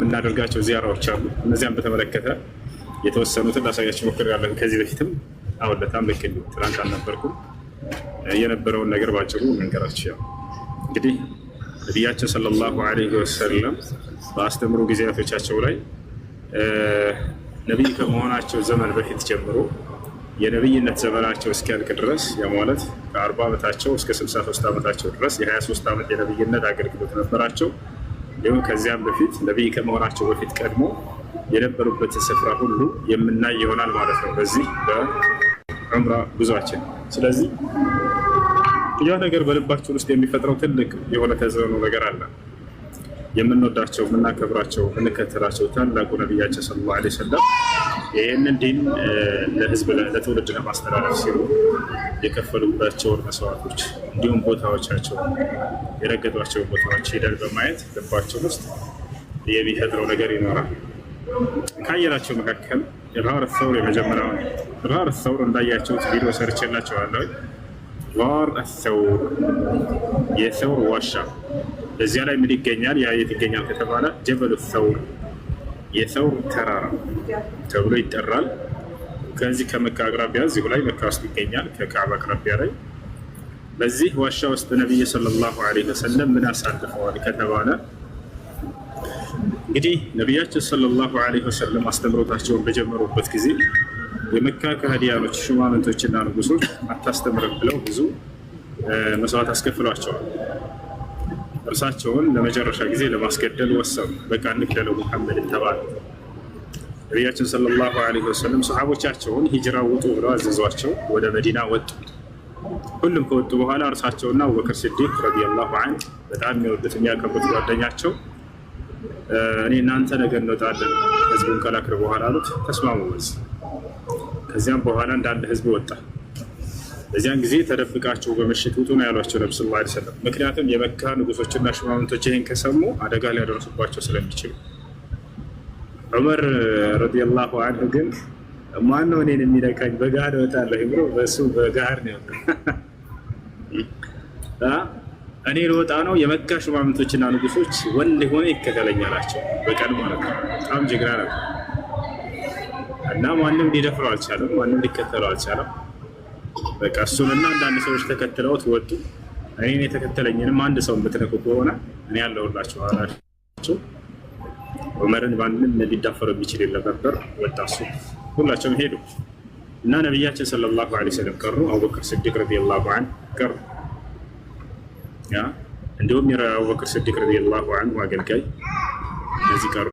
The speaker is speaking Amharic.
የምናደርጋቸው ዚያራዎች አሉ። እነዚያን በተመለከተ የተወሰኑትን ላሳያችሁ ሞክሬያለሁ። ከዚህ በፊትም አሁን ለታም ልክ እንዲሁ ትናንት አልነበርኩም፣ የነበረውን ነገር ባጭሩ መንገራችሁ። ያው እንግዲህ ነቢያችን صلى الله عليه وسلم በአስተምሮ ጊዜያቶቻቸው ላይ ነቢይ ከመሆናቸው ዘመን በፊት ጀምሮ የነቢይነት ዘመናቸው እስኪያልቅ ድረስ፣ ያ ማለት ከ40 ዓመታቸው እስከ 63 ዓመታቸው ድረስ የ23 ዓመት የነቢይነት አገልግሎት ነበራቸው። እንዲሁም ከዚያም በፊት ነቢይ ከመሆናቸው በፊት ቀድሞ የነበሩበትን ስፍራ ሁሉ የምናይ ይሆናል ማለት ነው በዚህ በዑምራ ጉዟችን። ስለዚህ ያ ነገር በልባችን ውስጥ የሚፈጥረው ትልቅ የሆነ ተጽዕኖ ነገር አለ። የምንወዳቸው፣ የምናከብራቸው፣ የምንከተላቸው ታላቁ ነቢያችን صلى الله عليه وسلم ይህንን ዲን ለህዝብ ለትውልድ ለማስተላለፍ ሲሉ የከፈሉባቸውን መስዋዕቶች እንዲሁም ቦታዎቻቸውን፣ የረገጧቸውን ቦታዎች ሄደን በማየት ልባችን ውስጥ የሚፈጥረው ነገር ይኖራል። ካየናቸው መካከል غار ثور የመጀመሪያው ነው። غار ثور እንዳያቸውት ቪዲዮ ሰርቼላቸዋለሁ። غار ثور፣ የሰውር ዋሻ፣ በዚያ ላይ ምን ይገኛል? ያ የት ይገኛል ከተባለ جبل ثور፣ የሰውር ተራራ ተብሎ ይጠራል። ከዚህ ከመካ አቅራቢያ እዚሁ ላይ መካ ውስጥ ይገኛል፣ ከካዕባ አቅራቢያ ላይ። በዚህ ዋሻ ውስጥ ነቢይ صلى الله عليه وسلم ምን አሳልፈዋል ከተባለ እንግዲህ ነቢያችን صلى الله عليه وسلم አስተምሮታቸውን በጀመሩበት ጊዜ የመካ ከሃዲያኖች ሹማምንቶችና ንጉሶች አታስተምርም ብለው ብዙ መስዋዕት አስከፍሏቸዋል። እርሳቸውን ለመጨረሻ ጊዜ ለማስገደል ወሰኑ። በቃ እንግደለው ሙሐመድን ተባለ። ነቢያችን صلى الله عليه وسلم ሰሓቦቻቸውን ሂጅራ ውጡ ብለው አዘዟቸው። ወደ መዲና ወጡ። ሁሉም ከወጡ በኋላ እርሳቸውና አቡበክር ስዲቅ رضي الله عنه፣ በጣም የሚወዱት የሚያከብሩት ጓደኛቸው፣ እኔ እናንተ ነገ እንወጣለን ህዝቡን ከላክር በኋላ አሉት። ተስማሙ በዚህ። ከዚያም በኋላ እንዳለ ህዝብ ወጣ። በዚያን ጊዜ ተደብቃቸው በምሽት ውጡ ነው ያሏቸው ነብ ስ ላ ሰለም። ምክንያቱም የመካ ንጉሶችና ሽማምንቶች ይህን ከሰሙ አደጋ ሊያደርሱባቸው ስለሚችሉ። ዑመር رضي الله عنه ግን ማነው እኔን የሚነካኝ፣ በጋር እወጣለሁ ብሎ በእሱ በጋር ነው ያወጣው። እኔ ልወጣ ነው፣ የመካ ሹማምንቶችና ንጉሶች ወንድ የሆነ ይከተለኝ አላቸው። በቀን ማለት ነው። በጣም ጀግና ነበር እና ማንም ሊደፍረው አልቻለም። ማንም ሊከተለው አልቻለም። በቃ እሱንና አንዳንድ ሰዎች ተከትለውት ወጡ። እኔን የተከተለኝንም አንድ ሰው ብትነኩ ከሆነ እኔ ያለሁላቸው አላቸው። ዑመርን ማንም ሊዳፈረው የሚችል የለም ነበር። ወጣ እሱ፣ ሁላቸውም ሄዱ እና ነቢያችን صلى الله عليه وسلم ቀሩ። አቡበክር ስዲቅ رضي الله عنه ቀሩ። ያ እንዲሁም የአቡበክር ስዲቅ رضي الله عنه አገልጋይ እነዚህ ቀሩ።